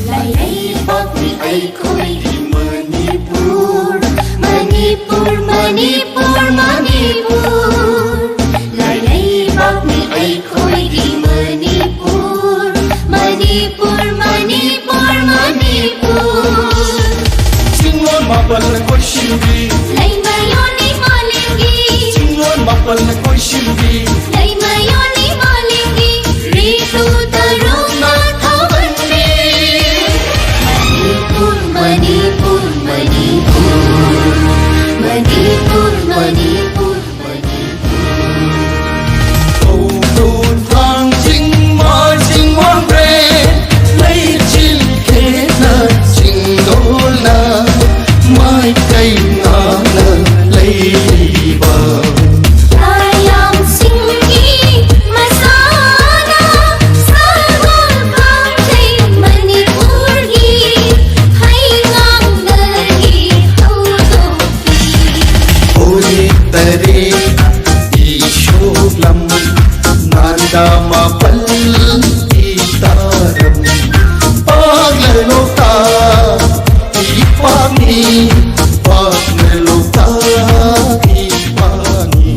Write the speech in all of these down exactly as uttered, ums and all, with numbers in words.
ꯂꯩꯕꯥꯛꯅꯤ ꯑꯩꯈꯣꯏꯒꯤ ꯃꯅꯤꯄꯨꯔ, ꯃꯅꯤꯄꯨꯔ, ꯃꯅꯤꯄꯨꯔ, ꯃꯅꯤꯄꯨꯔ꯫ ꯂꯩꯕꯥꯛꯅꯤ ꯑꯩꯈꯣꯏꯒꯤ ꯃꯅꯤꯄꯨꯔ, ꯃꯅꯤꯄꯨꯔ, ꯃꯅꯤꯄꯨꯔ, ꯃꯅꯤꯄꯨꯔ꯫ ꯆꯤꯡꯂꯣꯟ ꯃꯥꯄꯜꯅ ꯀꯣꯏꯁꯤꯟꯕꯤ꯫ ꯂꯩꯃꯥꯏ ꯂꯣꯟꯅꯤ ꯃꯥꯂꯦꯝꯒꯤ꯫ ꯆꯤꯡꯂꯣꯟ ꯃꯥꯄꯜꯅ ꯀꯣꯏꯁꯤꯟꯕꯤ꯫ ꯂꯩꯃꯥꯏ ꯂꯣꯟꯅꯤ ꯃꯥꯂꯦꯝꯒꯤ꯫ ꯔꯤꯇꯨ ꯇꯔꯨꯛꯅ ꯊꯧꯒꯟꯕꯤ꯫ ꯃꯅꯤꯄꯨꯔ, ꯃꯅꯤꯄꯨꯔ, ꯃꯅꯤꯄꯨꯔ꯫ ꯃꯅꯤꯄꯨꯔ, ꯃꯅꯤꯄꯨꯔ, ꯃꯅꯤꯄꯨꯔ꯫ ꯀꯧꯕ꯭ꯔꯨ ꯊꯥꯡꯖꯤꯡ ꯃꯥꯔꯖꯤꯡ ꯋꯥꯡꯕ꯭ꯔꯦꯟ ꯂꯩꯆꯤꯜ ꯈꯦꯠꯅ ꯆꯤꯡꯗꯣꯜꯅ ꯃꯥꯏꯀꯩ ꯉꯥꯛꯅ ꯂꯩꯕ꯫ ꯂꯥꯏꯌꯥꯝꯁꯤꯡꯒꯤ ꯃꯁꯥꯅ ꯁꯒꯣꯜ ꯀꯥꯡꯖꯩ ꯃꯅꯤꯄꯨꯔꯒꯤ ꯍꯩꯉꯥꯡꯗꯒꯤ ꯍꯧꯗꯣꯛ ꯑꯣꯏ ꯇꯔꯦꯠ ꯏꯁꯣꯛꯂꯝ ꯅꯥꯟꯗ ꯃꯥꯄꯜ ꯏꯇꯥꯔꯝ ꯄꯥꯛꯂ ꯂꯣꯛꯇꯥꯛ ꯏꯄꯥꯛꯅꯤ, ꯄꯥꯛꯂ ꯂꯣꯛꯇꯥꯛ ꯏꯄꯥꯛꯅꯤ꯫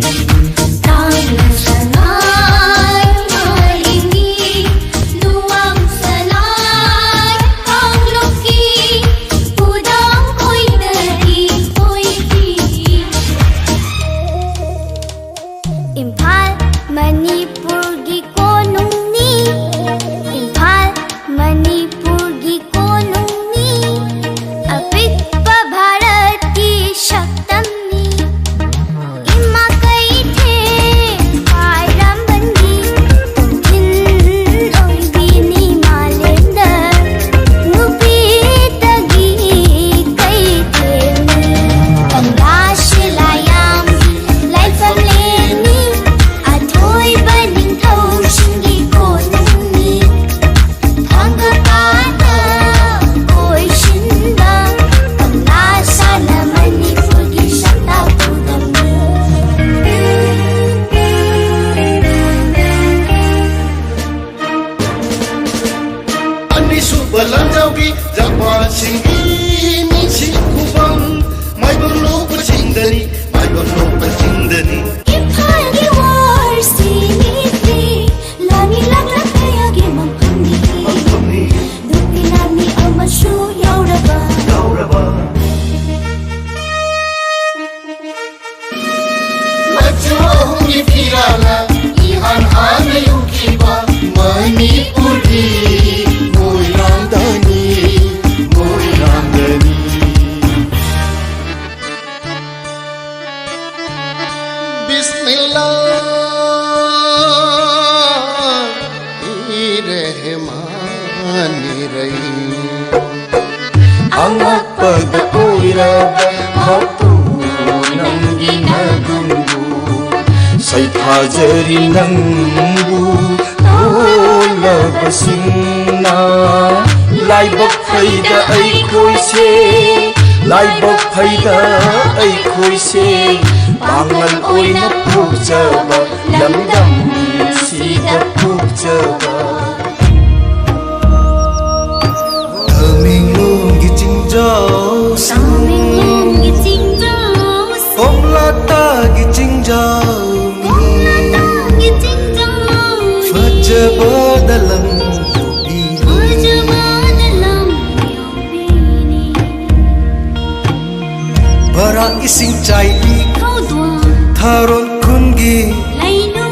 ꯇꯥꯡꯅ ꯁꯉꯥꯏ ꯃꯥꯂꯦꯝꯒꯤ ꯂꯨꯋꯥꯡ ꯁꯂꯥꯏ ꯀꯥꯡꯂꯨꯞꯀꯤ ꯄꯨꯗꯥꯡ ꯀꯣꯏꯗꯒꯤ ꯑꯣꯏꯈꯤ꯫ ꯏꯝꯐꯥꯜ ꯃꯅꯤꯄꯨꯔꯒꯤ ꯀꯣꯅꯨꯡꯅꯤ, ꯏꯝꯐꯥꯜ ꯃꯅꯤꯄꯨꯔꯒꯤ ꯀꯣꯅꯨꯡꯅꯤ, ꯑꯄꯤꯛꯄ ꯚꯥꯔꯠ ꯐꯤꯔꯥꯜꯂ ꯏꯍꯥꯟ ꯍꯥꯟꯅ ꯌꯨꯡꯈꯤꯕ ꯃꯅꯤꯄꯨꯔꯒꯤ ꯃꯣꯏꯔꯥꯡꯗꯅꯤ, ꯃꯣꯏꯔꯥꯡꯗꯅꯤ꯫ ꯕꯤꯁꯃꯤꯜꯂꯥꯍ ꯔꯍꯃꯥꯅꯤ ꯔꯍꯤꯝ꯫ ꯑꯉꯛꯄꯗ ꯑꯣꯏꯔꯕ ꯃꯄꯨ ꯅꯪꯒꯤ ꯅꯒꯨꯟꯕꯨ ꯁꯩꯊꯥꯖꯔꯤ ꯅꯪꯕꯨ ꯇꯣꯜꯂꯕꯁꯤꯡꯅ꯫ ꯂꯥꯏꯕꯛ ꯐꯩꯗ ꯑꯩꯈꯣꯏꯁꯦ, ꯂꯥꯏꯕꯛ ꯐꯩꯗ ꯑꯩꯈꯣꯏꯁꯦ꯫ ꯄꯥꯡꯒꯜ ꯑꯣꯏꯅ ꯄꯣꯛꯆꯕ, ꯂꯝꯗꯝꯁꯤꯗ ꯄꯣꯛꯆꯕ꯫ ꯇꯃꯦꯡꯂꯣꯡꯒꯤ ꯆꯤꯡꯖꯥꯎꯁꯤꯡ, ꯇꯃꯦꯡꯂꯣꯡꯒꯤ ꯆꯤꯡꯖꯥꯎꯁꯤꯡ, ꯀꯣꯝꯂꯥꯇꯥꯒꯤ ꯆꯤꯡꯖꯥꯎꯅꯤ꯫ ꯀꯣꯝꯂꯥꯇꯥꯒꯤ ꯆꯤꯡꯖꯥꯎꯁꯤꯡ, ꯐꯖꯕꯗ ꯂꯝ ꯌꯧꯕꯤꯅꯤ꯫ ꯐꯖꯕꯗ ꯂꯝ ꯌꯧꯕꯤꯅꯤ꯫ ꯕꯔꯥꯛ ꯏꯁꯤꯡ ꯆꯥꯏꯕꯤ ꯊꯧꯗꯣꯛ, ꯊꯥꯔꯣꯟ ꯈꯨꯟꯒꯤ ꯂꯩꯅꯨ,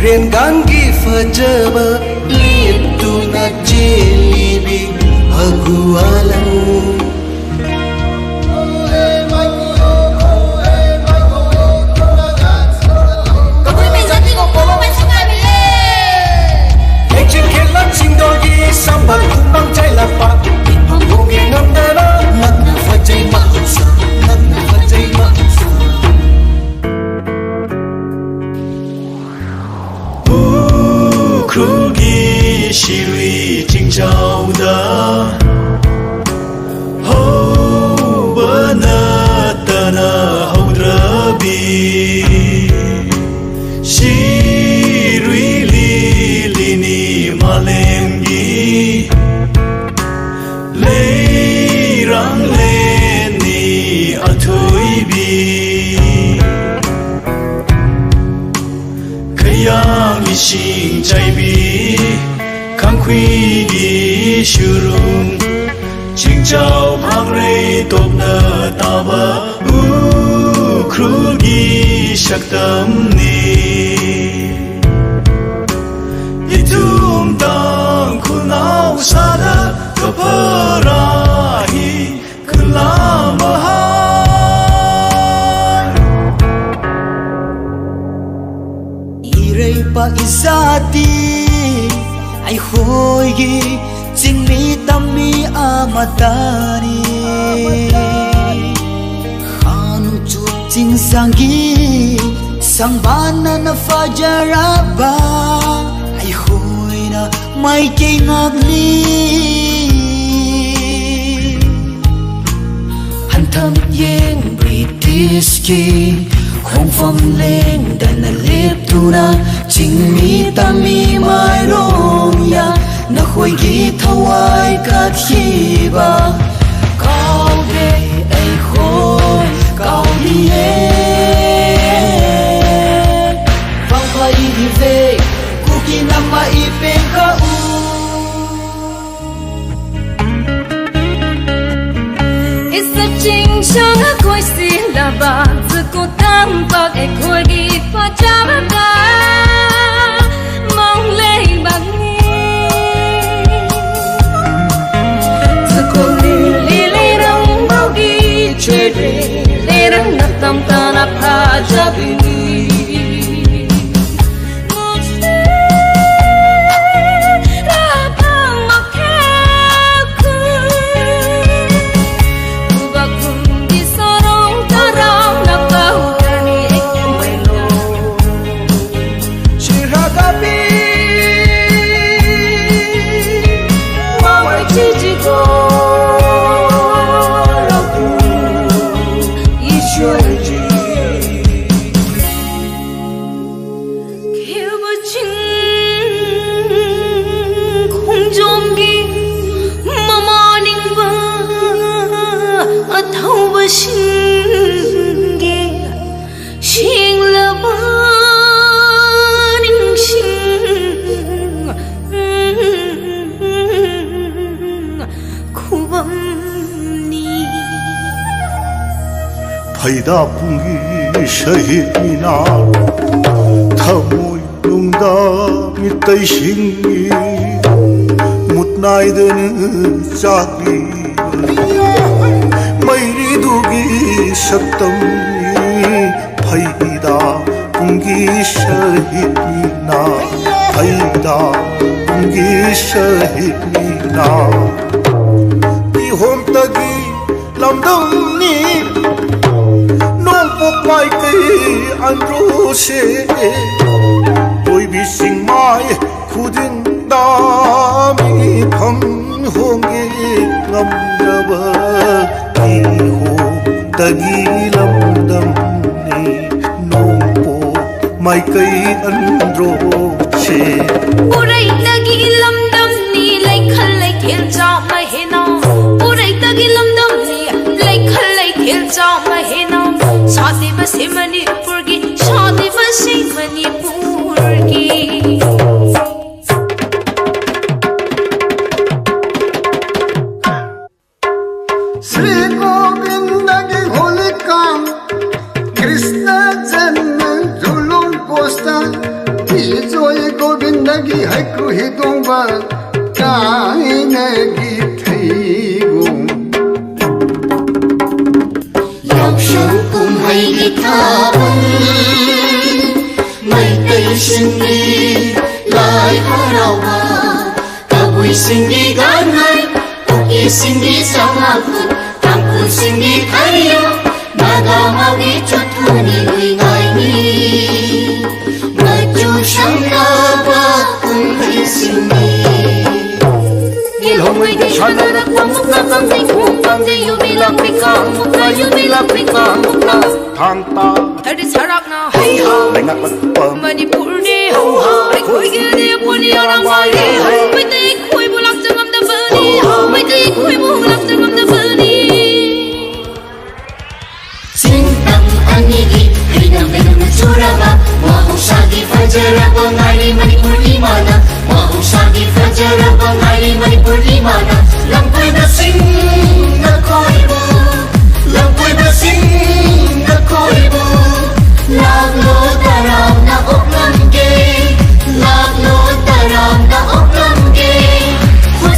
ꯔꯦꯟꯒꯥꯡꯒꯤ ꯐꯖꯕ ꯂꯦꯞꯇꯨꯅ ꯆꯦꯜꯂꯤꯕꯤ ꯑꯒꯨ ꯑꯂꯪ꯫ ꯀꯕꯨꯏ ꯃꯩ ꯖꯥꯇꯤ ꯀꯣ ꯀꯣꯂꯣ ꯃꯩ ꯁꯨꯡꯉꯥꯏꯕꯤꯌꯦ꯫ ꯂꯩꯆꯤꯟ ꯈꯦꯂꯛ ꯆꯤꯡꯗꯣꯜꯒꯤ ꯁꯝꯕꯜ ꯈꯨꯡꯒꯪ ꯆꯥꯏꯂꯛꯄ ꯏꯐꯝ ꯍꯣꯡꯉꯦ ꯉꯝꯗꯅ ꯉꯛꯅ ꯐꯖꯩ ꯃꯍꯧꯁꯥ, ꯉꯛꯅ ꯐꯖꯩ ꯃꯍꯧꯁꯥ꯫ ꯎꯈ꯭ꯔꯨꯜꯒꯤ ꯁꯤꯔꯨꯏ ꯆꯤꯡꯖꯥꯎꯗ ꯍꯧꯕ ꯅꯠꯇꯅ ꯍꯧꯗ꯭ꯔꯕꯤ ꯁꯤꯔꯨꯏ ꯂꯤꯂꯤꯅꯤ ꯃꯥꯂꯦꯝꯒꯤ ꯂꯩꯔꯥꯡꯂꯦꯟꯅꯤ ꯑꯊꯣꯏꯕꯤ꯫ ꯈꯌꯥꯡ ꯏꯁꯤꯡ ꯆꯥꯏꯕꯤ ꯈꯥꯡꯈꯨꯏꯒꯤ ꯁꯨꯔꯨꯡ, ꯆꯤꯡꯆꯥꯎ ꯐꯥꯡꯔꯩ ꯇꯣꯞꯅ ꯇꯥꯕ ꯎꯈ꯭ꯔꯨꯜꯒꯤ ꯁꯛꯇꯝꯅꯤ꯫ ꯈꯨꯅꯥꯎ ꯁꯥꯗ ꯀꯞꯄꯔꯥꯍꯤ ꯈꯨꯂꯥꯃꯍꯥꯏ꯫ ꯏꯔꯩꯄꯥꯛ ꯏꯖꯥꯇꯤ ꯑꯩꯈꯣꯏꯒꯤ ꯆꯤꯡꯃꯤ ꯇꯝꯃꯤ ꯑꯃꯠꯇꯅꯤ꯫ ꯈꯥꯅꯨ ꯆꯨꯞ ꯆꯤꯡꯁꯥꯡꯒꯤ ꯁꯪꯕꯥꯟꯅꯅ ꯐꯖꯔꯕ ꯑꯩꯈꯣꯏꯅ ꯃꯥꯏꯀꯩ ꯉꯥꯛꯂꯤ꯫ ꯍꯟꯊꯝ ꯌꯦꯡ ꯕ꯭ꯔꯤꯇꯤꯁꯀꯤ ꯈꯣꯡꯐꯝ ꯂꯦꯡꯗꯅ ꯂꯦꯞꯇꯨꯅ ꯆꯤꯡꯃꯤ ꯇꯝꯃꯤ ꯃꯥꯏꯔꯣꯡꯌꯥ ꯅꯈꯣꯏꯒꯤ ꯊꯋꯥꯏ ꯀꯠꯈꯤꯕ ꯀꯥꯎꯗꯦ ꯑꯩꯈꯣꯏ ꯀꯥꯎꯂꯤꯌꯦ꯫ ꯄꯥꯡꯄ ꯏꯗꯤꯕꯦ ꯀꯨꯀꯤ ꯅꯝꯃ ꯏꯄꯦꯡ ꯀꯥꯎ꯫ ꯏꯁ ꯆꯤꯡꯁꯥꯡ ꯑꯩꯈꯣꯏ ꯁꯤꯜꯂꯕ ꯖꯨꯀꯣ ꯇꯝꯄꯥꯛ ꯑꯩꯈꯣꯏꯒꯤ ꯐꯖꯕꯗ ꯃꯪ ꯂꯩꯕꯥꯛꯅꯤ꯫ ꯖꯨꯀꯣ ꯂꯤꯂꯤ ꯂꯩꯔꯪ ꯃꯧꯒꯤ ꯆꯦꯔꯦ ꯂꯩꯔꯪꯅ ꯇꯝꯇꯅ ꯐꯖꯕꯤꯅꯤ꯫ ꯈꯦꯕ ꯆꯤꯡ ꯈꯣꯡꯖꯣꯝꯒꯤ ꯃꯃꯥ ꯅꯤꯡꯕ ꯑꯊꯧꯕꯁꯤꯡꯒꯤ ꯁꯦꯡꯂꯕ ꯅꯤꯡꯁꯤꯡ ꯈꯨꯕꯝꯅꯤ꯫ ꯐꯩꯗꯥ ꯄꯨꯡꯒꯤ ꯁꯍꯤꯗ ꯃꯤꯅꯥ ꯊꯃꯣꯏ ꯅꯨꯡꯗ ꯃꯤꯇꯩꯁꯤꯡꯒꯤ ꯅꯥꯏꯗꯅ ꯆꯥꯛꯂꯤꯕ ꯃꯩꯔꯤꯗꯨꯒꯤ ꯁꯛꯇꯝꯅꯤ꯫ ꯐꯩꯗ ꯄꯨꯡꯒꯤ ꯁꯍꯤꯠꯅꯤꯅ, ꯐꯩꯗ ꯄꯨꯡꯒꯤ ꯁꯍꯤꯠꯅꯤꯅ꯫ ꯀꯤꯍꯣꯝꯇꯒꯤ ꯂꯝꯗꯝꯅꯤ ꯅꯣꯡꯄꯣꯛ ꯃꯥꯏꯀꯩ ꯑꯟꯗ꯭ꯔꯣꯁꯦ꯫ ꯀꯣꯏꯕꯤꯁꯤꯡ ꯃꯥꯏ ꯈꯨꯗꯤꯡꯗ ꯃꯤꯐꯝ ꯍꯣꯡꯒꯦ ꯉꯝꯗ꯭ꯔꯕ ꯀꯤꯍꯣꯝꯗꯒꯤ ꯂꯝꯗꯝꯅꯤ ꯅꯣꯡꯄꯣꯛ ꯃꯥꯏꯀꯩ ꯑꯟꯗ꯭ꯔꯣꯁꯦ꯫ ꯎꯔꯩꯗꯒꯤ ꯂꯝꯗꯝꯅꯤ ꯂꯩꯈꯜ ꯂꯩꯊꯦꯜ ꯆꯥꯝꯃ ꯍꯦꯟꯅ꯫ ꯎꯔꯩꯗꯒꯤ ꯂꯝꯗꯝꯅꯤ ꯂꯩꯈꯜ ꯂꯩꯊꯦꯜ ꯆꯥꯝꯃ ꯍꯦꯟꯅ꯫ ꯁꯥꯠꯂꯤꯕꯁꯤ ꯃꯅꯤꯄꯨꯔꯒꯤ, ꯁꯥꯠꯂꯤꯕꯁꯤ ꯃꯅꯤꯄꯨꯔꯒꯤ꯫ श्री गोविंद की होली का कृष्ण जन्म जुलूम पोस्टर, विजय गोविंद की है कुहिदोंबा काइन की थैगो। ꯌꯥꯎꯁꯪ ꯀꯨꯝꯍꯩꯒꯤ ꯊꯥꯕꯜ, ꯃꯩꯇꯩꯁꯤꯡꯒꯤ ꯂꯥꯏ ꯍꯔꯥꯎꯕ, ꯀꯕꯨꯏꯁꯤꯡꯒꯤ ꯒꯥꯡꯉꯥꯏ, ꯀꯨꯀꯤꯁꯤꯡꯒꯤ ꯆꯃꯥꯄꯨ, ꯇꯥꯡꯈꯨꯜꯁꯤꯡꯒꯤ ꯈꯥꯏꯌꯣ, ꯅꯥꯒꯥ ꯃꯥꯎꯒꯤ ꯆꯨꯊꯨꯅꯤ ꯂꯨꯏꯉꯥꯏꯅꯤ꯫ ꯃꯆꯨ ꯁꯪꯂꯕ ꯀꯨꯝꯍꯩꯁꯤꯡꯅꯤ꯫ ꯌꯦꯜꯍꯧꯉꯩꯗꯤ ꯁꯥꯟꯅꯔꯛꯄ ꯃꯨꯛꯅꯥ ꯀꯥꯡꯖꯩ ꯈꯣꯡ ꯀꯥꯡꯖꯩ ꯌꯨꯕꯤ ꯂꯥꯛꯄꯤ ꯀꯥꯡ ꯃꯨꯛꯅꯥ ꯌꯨꯕꯤ ꯂꯥꯛꯄꯤ ꯀꯥꯡ ꯃꯨꯛꯅꯥ ꯊꯥꯡ ꯇꯥ ꯊꯔꯤ ꯁꯔꯥꯛꯅ ꯍꯩ ꯍꯥ ꯂꯩꯉꯥꯛꯄ ꯃꯅꯤꯄꯨꯔꯅꯤ ꯍꯧ ꯍꯥ ꯑꯩꯈꯣꯏꯒꯤꯗꯤ ꯄꯨꯅꯤ ꯑꯔꯥꯡꯕꯥꯏꯔꯦ ꯍꯩ ꯃꯩꯇꯩ ꯈꯣꯏꯕꯨ ꯂꯥꯛꯆ ꯉꯝꯗꯕꯅꯤ ꯃꯩꯇꯩ ꯈꯣꯏꯕꯨ ꯂꯥꯛꯆ ꯉꯝꯗꯕꯅꯤ꯫ ꯆꯤꯡ ꯇꯝ ꯑꯅꯤꯒꯤ ꯍꯩꯅ ꯃꯩꯅ ꯆꯨꯔꯕ ꯃꯍꯧꯁꯥꯒꯤ ꯐꯖꯔꯕ ꯉꯥꯏꯔꯤ ꯃꯅꯤꯄꯨꯔ ꯏꯃꯥꯅ ꯃꯍꯧꯁꯥꯒꯤ ꯐꯖꯔꯕ ꯉꯥꯏꯔꯤ ꯃꯅꯤꯄꯨꯔ ꯏꯃꯥꯅ ꯂꯝꯀꯣꯏꯕꯁꯤꯡꯅ ꯀꯣꯏꯕ ꯂꯝꯀꯣꯏꯕꯁꯤꯡꯅ ꯀꯣꯏꯕ ꯂꯥꯛꯂꯣ ꯇꯔꯥꯝꯅ ꯑꯣꯛꯂꯝꯒꯦ ꯂꯥꯛꯂꯣ ꯇꯔꯥꯝꯅ ꯑꯣꯛꯂꯝꯒꯦ ꯈꯨꯠ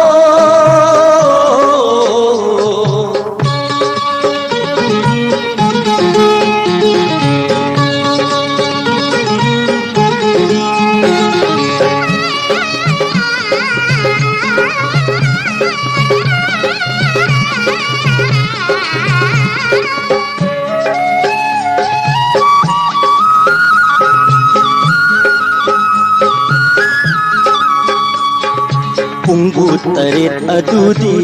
ꯄꯨꯡꯕꯨ ꯇꯔꯦꯠ ꯑꯗꯨꯗꯤ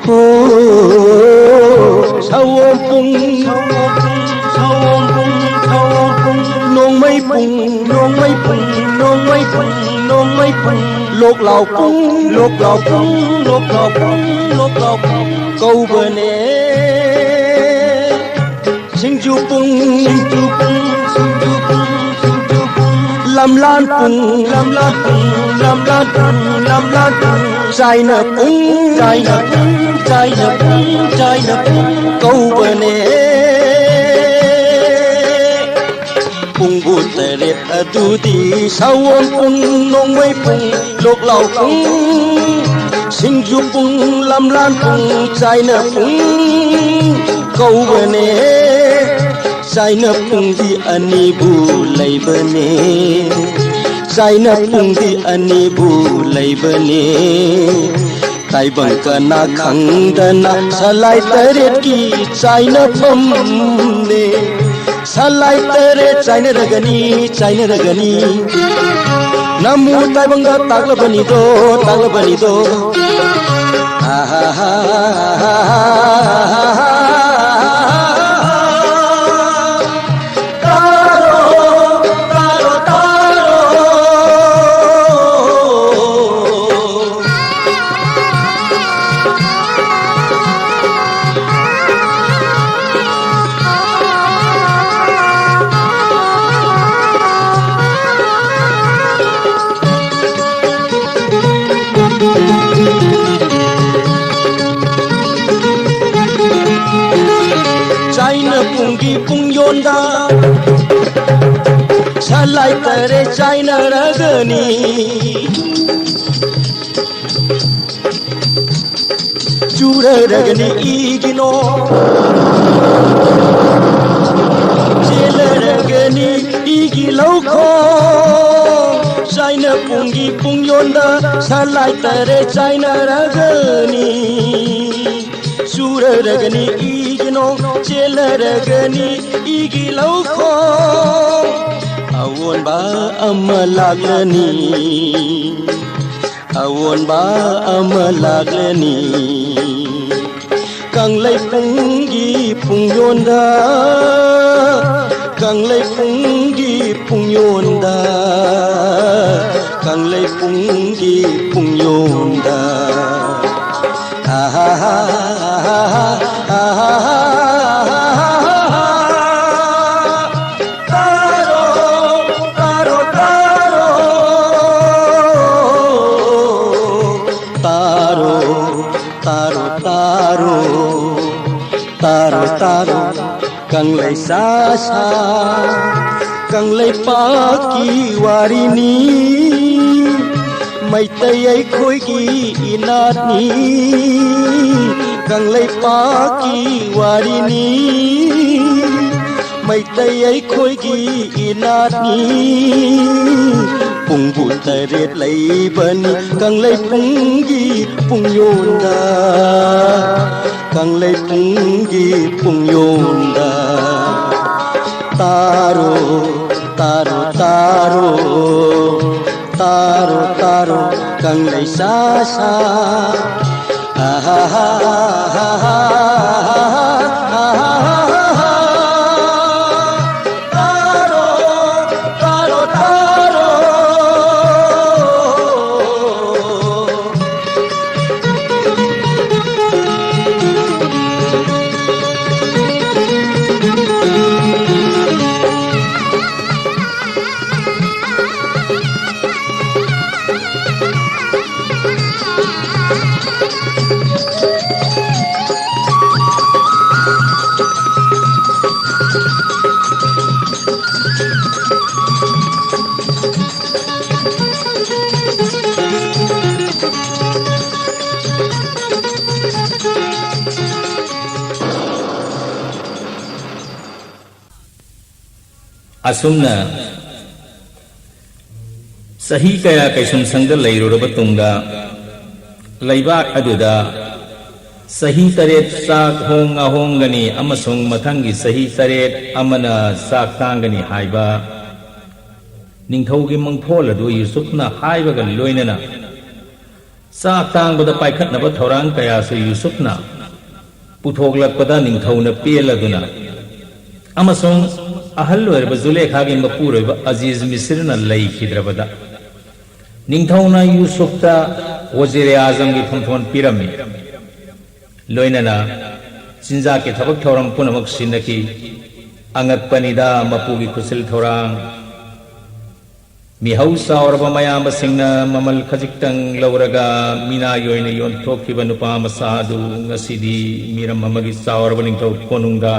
ꯍꯣ ꯁꯑꯣꯝ ꯄꯨꯡ, ꯁꯑꯣꯝ ꯄꯨꯡ, ꯁꯑꯣꯝ ꯄꯨꯡ, ꯁꯑꯣꯝ ꯄꯨꯡ, ꯅꯣꯡꯃꯩ ꯄꯨꯡ, ꯅꯣꯡꯃꯩ ꯄꯨꯡ, ꯅꯣꯡꯃꯩ ꯄꯨꯡ, ꯅꯣꯡꯃꯩ ꯄꯨꯡ, ꯂꯣꯛꯂꯥꯎ ꯄꯨꯡ, ꯂꯣꯛꯂꯥꯎ ꯄꯨꯡ, ꯂꯣꯛꯂꯥꯎ ꯄꯨꯡ, ꯂꯣꯛꯂꯥꯎ ꯄꯨꯡ ꯀꯧꯕꯅꯦ꯫ ꯁꯤꯡꯖꯨ ꯄꯨꯡ, ꯁꯤꯡꯖꯨ ꯄꯨꯡ, ꯁꯤꯡꯖꯨ ꯄꯨꯡ, ꯁꯤꯡꯖꯨ ꯄꯨꯡ, ꯂꯝꯂꯥꯟ ꯄꯨꯡ, ꯂꯝꯂꯥꯟ ꯄꯨꯡ, ꯂꯝꯂꯥꯟ ꯄꯨꯡ, ꯆꯥꯏꯅ ꯄꯨꯡ, ꯆꯥꯏꯅ ꯄꯨꯡ, ꯆꯥꯏꯅ ꯄꯨꯡ, ꯆꯥꯏꯅ ꯄꯨꯡ ꯀꯧꯕꯅꯦ꯫ ꯄꯨꯡꯕꯨ ꯇꯔꯦꯠ ꯑꯗꯨꯗꯤ ꯁꯑꯣꯝ ꯄꯨꯡ, ꯅꯣꯡꯃꯩ ꯄꯨꯡ, ꯂꯣꯛꯂꯥꯎ ꯄꯨꯡ, ꯁꯤꯡꯖꯨ ꯄꯨꯡ, ꯂꯝꯂꯥꯟ ꯄꯨꯡ, ꯆꯥꯏꯅ ꯄꯨꯡ ꯀꯧꯕꯅꯦ꯫ ꯆꯥꯏꯅ ꯄꯨꯡꯗꯤ ꯑꯅꯤꯕꯨ ꯂꯩꯕꯅꯦ꯫ ꯆꯥꯏꯅ ꯄꯨꯡꯗꯤ ꯑꯅꯤꯕꯨ ꯂꯩꯕꯅꯦ꯫ ꯇꯥꯏꯕꯪ ꯀꯅꯥ ꯈꯪꯗꯅ ꯁꯂꯥꯏ ꯇꯔꯦꯠꯀꯤ ꯆꯥꯏꯅꯐꯝꯅꯦ꯫ ꯁꯂꯥꯏ ꯇꯔꯦꯠ ꯆꯥꯏꯅꯔꯒꯅꯤ, ꯆꯥꯏꯅꯔꯒꯅꯤ꯫ ꯅꯃꯨ ꯇꯥꯏꯕꯪꯗ ꯇꯥꯛꯂꯕꯅꯤꯗꯣ, ꯇꯥꯛꯂꯕꯅꯤꯗꯣ꯫ ꯆꯥꯏꯅ ꯄꯨꯡꯒꯤ ꯄꯨꯡ ꯌꯣꯟꯗ ꯁꯂꯥꯏ ꯇꯔꯦꯠ ꯆꯥꯏꯅꯔꯒꯅꯤ꯫ ꯆꯨꯔꯔꯒꯅꯤ ꯏꯒꯤ ꯅꯣꯡ꯫ ꯆꯦꯜꯂꯔꯒꯅꯤ ꯏꯒꯤ ꯂꯧꯈꯣꯡ꯫ ꯆꯥꯏꯅ ꯄꯨꯡꯒꯤ ꯄꯨꯡ ꯌꯣꯟꯗ ꯁꯂꯥꯏ ꯇꯔꯦꯠ ꯆꯥꯏꯅꯔꯒꯅꯤ꯫ ꯆꯨꯔꯔꯒꯅꯤ ꯏꯒꯤ ꯅꯣꯡ꯫ ꯆꯦꯜꯂꯔꯒꯅꯤ ꯏꯒꯤ ꯂꯧꯈꯣꯡ꯫ ꯑꯑꯣꯟꯕ ꯑꯃ ꯂꯥꯛꯂꯅꯤ꯫ ꯑꯑꯣꯟꯕ ꯑꯃ ꯂꯥꯛꯂꯅꯤ꯫ ꯀꯪꯂꯩ ꯄꯨꯡꯒꯤ ꯄꯨꯡ ꯌꯣꯟꯗ꯫ ꯀꯪꯂꯩ ꯄꯨꯡꯒꯤ ꯄꯨꯡ ꯌꯣꯟꯗ꯫ ꯀꯪꯂꯩ ꯄꯨꯡꯒꯤ ꯄꯨꯡ ꯌꯣꯟꯗ꯫ ꯇꯥꯔꯣ, ꯇꯥꯔꯣ, ꯇꯥꯔꯣ꯫ ꯇꯥꯔꯣ, ꯇꯥꯔꯣ, ꯇꯥꯔꯣ, ꯇꯥꯔꯣ, ꯇꯥꯔꯣ꯫ ꯀꯪꯂꯩ ꯁꯥ ꯁꯥ ꯀꯪꯂꯩꯄꯥꯛꯀꯤ ꯋꯥꯔꯤꯅꯤ꯫ ꯃꯩꯇꯩ ꯑꯩꯈꯣꯏꯒꯤ ꯏꯅꯥꯠꯅꯤ, ꯀꯪꯂꯩꯄꯥꯛꯀꯤ ꯋꯥꯔꯤꯅꯤ꯫ ꯃꯩꯇꯩ ꯑꯩꯈꯣꯏꯒꯤ ꯏꯅꯥꯠꯅꯤ, ꯄꯨꯡꯕꯨ ꯇꯔꯦꯠ ꯂꯩꯕꯅꯤ ꯀꯪꯂꯩꯄꯨꯡꯒꯤ ꯄꯨꯡꯌꯣꯟꯗ, ꯀꯪꯂꯩꯄꯨꯡꯒꯤ ꯄꯨꯡꯌꯣꯟꯗ꯫ ꯇꯥꯔꯣ, ꯇꯥꯔꯣ, ꯇꯥꯔꯣ, ꯇꯥꯔꯣ, ꯇꯥꯔꯣ, ꯀꯪꯂꯩ ꯁꯥ ꯁꯥ꯫ ꯇꯥꯔꯣ, ꯇꯥꯔꯣ, ꯇꯥꯔꯣ꯫ ꯑꯁꯨꯝꯅ ꯆꯍꯤ ꯀꯌꯥ ꯀꯩꯁꯨꯝꯁꯪꯗ ꯂꯩꯔꯨꯔꯕ ꯇꯨꯡꯗ, ꯂꯩꯕꯥꯛ ꯑꯗꯨꯗ ꯆꯍꯤ ꯇꯔꯦꯠ ꯆꯥꯛ ꯍꯣꯡ ꯉꯥꯍꯣꯡꯒꯅꯤ ꯑꯃꯁꯨꯡ ꯃꯊꯪꯒꯤ ꯆꯍꯤ ꯇꯔꯦꯠ ꯑꯃꯅ ꯆꯥꯛ ꯇꯥꯡꯒꯅꯤ ꯍꯥꯏꯕ ꯅꯤꯡꯊꯧꯒꯤ ꯃꯪꯐꯣꯜ ꯑꯗꯨ ꯌꯨꯁꯨꯞꯅ ꯍꯥꯏꯕꯒ ꯂꯣꯏꯅꯅ, ꯆꯥꯛ ꯇꯥꯡꯕꯗ ꯄꯥꯏꯈꯠꯅꯕ ꯊꯧꯔꯥꯡ ꯀꯌꯥꯁꯨ ꯌꯨꯁꯨꯞꯅ ꯄꯨꯊꯣꯛꯂꯛꯄꯗ ꯅꯤꯡꯊꯧꯅ ꯄꯦꯜꯂꯗꯨꯅ ꯑꯃꯁꯨꯡ ꯑꯍꯜ ꯑꯣꯏꯔꯕ ꯖꯨꯂꯦꯈꯥꯒꯤ ꯃꯄꯨꯔꯣꯏꯕ ꯑꯖꯤꯖ ꯃꯤꯁꯤꯔꯅ ꯂꯩꯈꯤꯗ꯭ꯔꯕꯗ, ꯅꯤꯡꯊꯧꯅ ꯌꯨꯁꯨꯞꯇ ꯋꯖꯤꯔꯦ ꯑꯥꯖꯝꯒꯤ ꯐꯝꯐꯣꯟ ꯄꯤꯔꯝꯃꯤ꯫ ꯂꯣꯏꯅꯅ ꯆꯤꯟꯖꯥꯛꯀꯤ ꯊꯕꯛ ꯊꯧꯔꯝ ꯄꯨꯝꯅꯃꯛ ꯁꯤꯟꯅꯈꯤ꯫ ꯑꯉꯛꯄꯅꯤꯗ ꯃꯄꯨꯒꯤ ꯈꯨꯠꯁꯤꯜ ꯊꯧꯔꯥꯡ꯫ ꯃꯤꯍꯧ ꯆꯥꯎꯔꯕ ꯃꯌꯥꯝꯕꯁꯤꯡꯅ ꯃꯃꯜ ꯈꯖꯤꯛꯇꯪ ꯂꯧꯔꯒ ꯃꯤꯅꯥꯏ ꯑꯣꯏꯅ ꯌꯣꯟꯊꯣꯛꯈꯤꯕ ꯅꯨꯄꯥ ꯃꯆꯥ ꯑꯗꯨ ꯉꯁꯤꯗꯤ ꯃꯤꯔꯝ ꯑꯃꯒꯤ ꯆꯥꯎꯔꯕ ꯅꯤꯡꯊꯧ ꯀꯣꯅꯨꯡꯗ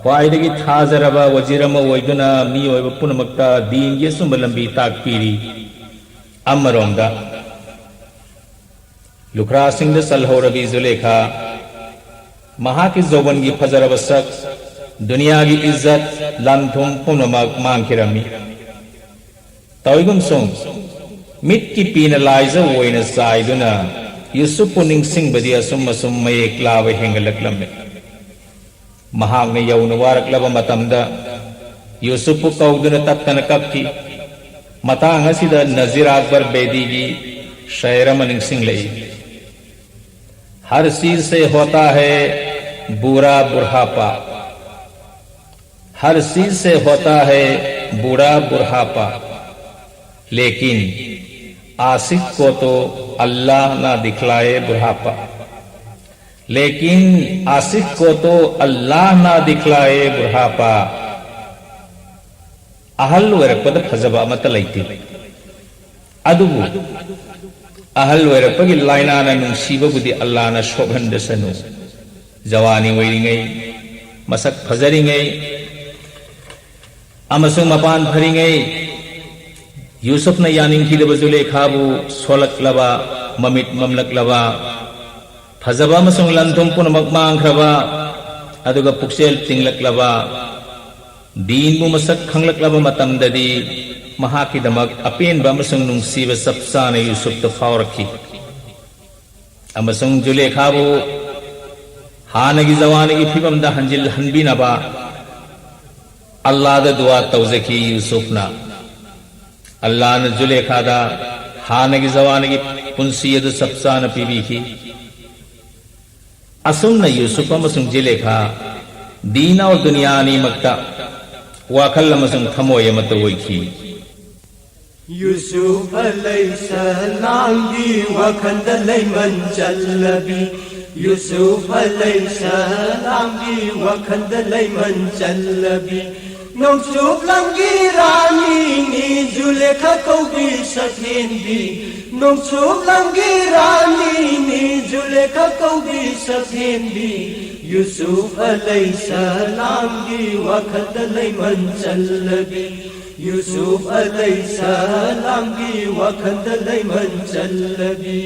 ꯈ꯭ꯋꯥꯏꯗꯒꯤ ꯊꯥꯖꯔꯕ ꯋꯖꯤꯔ ꯑꯃ ꯑꯣꯏꯗꯨꯅ ꯃꯤꯑꯣꯏꯕ ꯄꯨꯝꯅꯃꯛꯇ ꯗꯤꯟꯒꯤ ꯑꯆꯨꯝꯕ ꯂꯝꯕꯤ ꯇꯥꯛꯄꯤꯔꯤ꯫ ꯑꯃꯔꯣꯝꯗ, ꯂꯨꯈ꯭ꯔꯥꯁꯤꯡꯗ ꯆꯜꯍꯧꯔꯕꯤ ꯖꯨꯂꯦꯈꯥ, ꯃꯍꯥꯛꯀꯤ ꯖꯧꯕꯟꯒꯤ ꯐꯖꯔꯕ ꯁꯛ, ꯗꯨꯅꯤꯌꯥꯒꯤ ꯏꯖꯠ, ꯂꯟ ꯊꯨꯝ ꯄꯨꯝꯅꯃꯛ ꯃꯥꯡꯈꯤꯔꯝꯃꯤ꯫ ꯇꯧꯏꯒꯨꯝꯁꯨꯡ, ꯃꯤꯠꯀꯤ ꯄꯤꯅ ꯂꯥꯏꯖꯧ ꯑꯣꯏꯅ ꯆꯥꯏꯗꯨꯅ ꯌꯨꯁꯨꯞꯄꯨ ꯅꯤꯡꯁꯤꯡꯕꯗꯤ ꯑꯁꯨꯝ ꯑꯁꯨꯝ ꯃꯌꯦꯛ ꯂꯥꯕ ꯍꯦꯟꯒꯠꯂꯛꯂꯝꯃꯤ꯫ ꯃꯍꯥꯛꯅ ꯌꯧꯅ ꯋꯥꯔꯛꯂꯕ ꯃꯇꯝꯗ ꯌꯨꯁꯨꯞꯄꯨ ꯀꯧꯗꯨꯅ ꯇꯠꯇꯅ ꯀꯞꯈꯤ꯫ ꯃꯇꯥꯡ ꯑꯁꯤꯗ ꯅꯖꯤꯔ ꯑꯛꯕꯔ ꯕꯦꯗꯤꯒꯤ ꯁꯩꯔꯦꯡ ꯑꯃ ꯅꯤꯡꯁꯤꯡꯂꯛꯏ꯫ हर चीज से होता है बुरा बुढ़ापा, हर चीज से होता है बुरा बुढ़ापा, लेकिन आशिक को तो अल्लाह ना दिखलाए बुढ़ापा। लेकिन आशिक को तो अल्लाह ना दिखलाए बुढ़ापा। ꯑꯍꯜ ꯑꯣꯏꯔꯛꯄꯗ ꯐꯖꯕ ꯑꯃꯠꯇ ꯂꯩꯇꯦ꯫ ꯑꯗꯨꯕꯨ ꯑꯍꯜ ꯑꯣꯏꯔꯛꯄꯒꯤ ꯂꯥꯏꯅꯥꯅ ꯅꯨꯡꯁꯤꯕꯕꯨꯗꯤ ꯑꯜꯂꯥꯅ ꯁꯣꯛꯍꯟꯗꯁꯅꯨ꯫ ꯖꯋꯥꯅꯤ ꯑꯣꯏꯔꯤꯉꯩ, ꯃꯁꯛ ꯐꯖꯔꯤꯉꯩ ꯑꯃꯁꯨꯡ ꯃꯄꯥꯟ ꯐꯔꯤꯉꯩ, ꯌꯨꯁꯨꯐꯅ ꯌꯥꯅꯤꯡꯈꯤꯗꯕ ꯖꯨꯂꯦꯈꯥꯕꯨ ꯁꯣꯜꯂꯛꯂꯕ, ꯃꯃꯤꯠ ꯃꯝꯂꯛꯂꯕ, ꯐꯖꯕ ꯑꯃꯁꯨꯡ ꯂꯟ ꯊꯨꯝ ꯄꯨꯝꯅꯃꯛ ꯃꯥꯡꯈ꯭ꯔꯕ, ꯑꯗꯨꯒ ꯄꯨꯛꯆꯦꯜ ꯇꯤꯡꯂꯛꯂꯕ, ꯗꯤꯟꯕꯨ ꯃꯁꯛ ꯈꯪꯂꯛꯂꯕ ꯃꯇꯝꯗꯗꯤ ꯃꯍꯥꯛꯀꯤꯗꯃꯛ ꯑꯄꯦꯟꯕ ꯑꯃꯁꯨꯡ ꯅꯨꯡꯁꯤꯕ ꯆꯞ ꯆꯥꯅ ꯌꯨꯁꯨꯐꯇ ꯐꯥꯎꯔꯛꯈꯤ꯫ ꯑꯃꯁꯨꯡ ꯖꯨꯂꯦꯈꯥꯕꯨ ꯍꯥꯟꯅꯒꯤ ꯖꯋꯥꯅꯤꯒꯤ ꯐꯤꯕꯝꯗ ꯍꯟꯖꯤꯜꯍꯟꯕꯤꯅꯕ ꯑꯜꯂꯥꯗ ꯗꯨꯋꯥ ꯇꯧꯖꯈꯤ ꯌꯨꯁꯨꯐꯅ꯫ ꯑꯜꯂꯥꯅ ꯖꯨꯂꯦꯈꯥꯗ ꯍꯥꯟꯅꯒꯤ ꯖꯋꯥꯅꯤꯒꯤ ꯄꯨꯟꯁꯤ ꯑꯗꯨ ꯆꯞ ꯆꯥꯅ ꯄꯤꯕꯤꯈꯤ꯫ ꯑꯁꯨꯝꯅ ꯌꯨꯁꯨꯐ ꯑꯃꯁꯨꯡ ꯖꯨꯂꯦꯈꯥ ꯗꯤꯟ ꯑꯃꯁꯨꯡ ꯗꯨꯅꯤꯌꯥ ꯑꯅꯤꯃꯛꯇ ꯋꯥꯈꯜ ꯑꯃꯁꯨꯡ ꯊꯃꯣꯏ ꯑꯃꯠꯇ ꯑꯣꯏꯈꯤ꯫ ꯌꯨꯁꯨꯐ ꯑꯂꯩꯍꯤꯁꯁꯂꯥꯝꯒꯤ ꯋꯥꯈꯜꯗ ꯂꯩꯃꯟ ꯆꯜꯂꯕꯤ, ꯌꯨꯁꯨꯐ ꯑꯂꯩꯍꯤꯁꯁꯂꯥꯝꯒꯤ ꯋꯥꯈꯜꯗ ꯂꯩꯃꯟ ꯆꯜꯂꯕꯤ, ꯅꯣꯡꯆꯨꯞ ꯂꯝꯒꯤ ꯔꯥꯅꯤꯅꯤ ꯖꯨꯂꯦꯈꯥ ꯀꯧꯕꯤ ꯁꯛꯍꯦꯟꯕꯤ, ꯅꯣꯡꯆꯨꯞ ꯂꯝꯒꯤ ꯔꯥꯅꯤꯅꯤ ꯖꯨꯂꯦꯈꯥ ꯀꯧꯕꯤ ꯁꯛꯍꯦꯟꯕꯤ, ꯌꯨꯁꯨꯐ ꯑꯂꯩꯍꯤꯁꯁꯂꯥꯝꯒꯤ ꯋꯥꯈꯜꯗ ꯂꯩꯃꯟ ꯆꯜꯂꯕꯤ꯫ ꯌꯨꯁꯨꯐ ꯑꯂꯩꯁꯂꯥꯝꯒꯤ ꯋꯥꯈꯜꯗ ꯂꯩꯃꯟ ꯆꯜꯂꯕꯤ꯫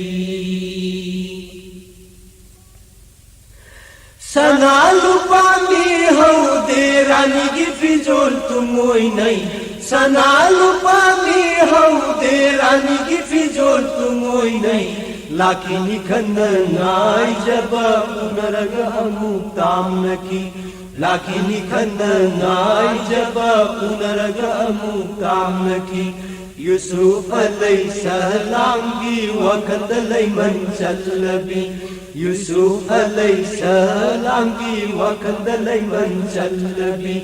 ꯁꯅꯥ ꯂꯨꯄꯥ ꯃꯤ ꯍꯧꯗꯦ, ꯔꯥꯅꯤꯒꯤ ꯐꯤꯖꯣꯜ ꯇꯨꯡꯑꯣꯏꯅꯩ꯫ ꯁꯅꯥ ꯂꯨꯄꯥ ꯃꯤ ꯍꯧꯗꯦ, ꯔꯥꯅꯤꯒꯤ ꯐꯤꯖꯣꯜ ꯇꯨꯡꯑꯣꯏꯅꯩ꯫ ꯂꯥꯛꯈꯤꯅꯤ ꯈꯟꯅ ꯉꯥꯏꯖꯕ ꯎꯅꯔꯒ ꯑꯃꯨꯛ ꯇꯥꯝꯅꯈꯤ꯫ ꯂꯥꯛꯈꯤꯅꯤ ꯈꯟꯅ ꯉꯥꯏꯖꯕ ꯎꯅꯔꯒ ꯑꯃꯨꯛ ꯇꯥꯝꯅꯈꯤ꯫ ꯌꯨꯁꯨꯐ ꯑꯂꯩꯁꯂꯥꯝꯒꯤ ꯋꯥꯈꯜꯗ ꯂꯩꯃꯟ ꯆꯜꯂꯕꯤ꯫ ꯌꯨꯁꯨꯐ ꯑꯂꯩꯁꯂꯥꯝꯒꯤ ꯋꯥꯈꯜꯗ ꯂꯩꯃꯟ ꯆꯜꯂꯕꯤ꯫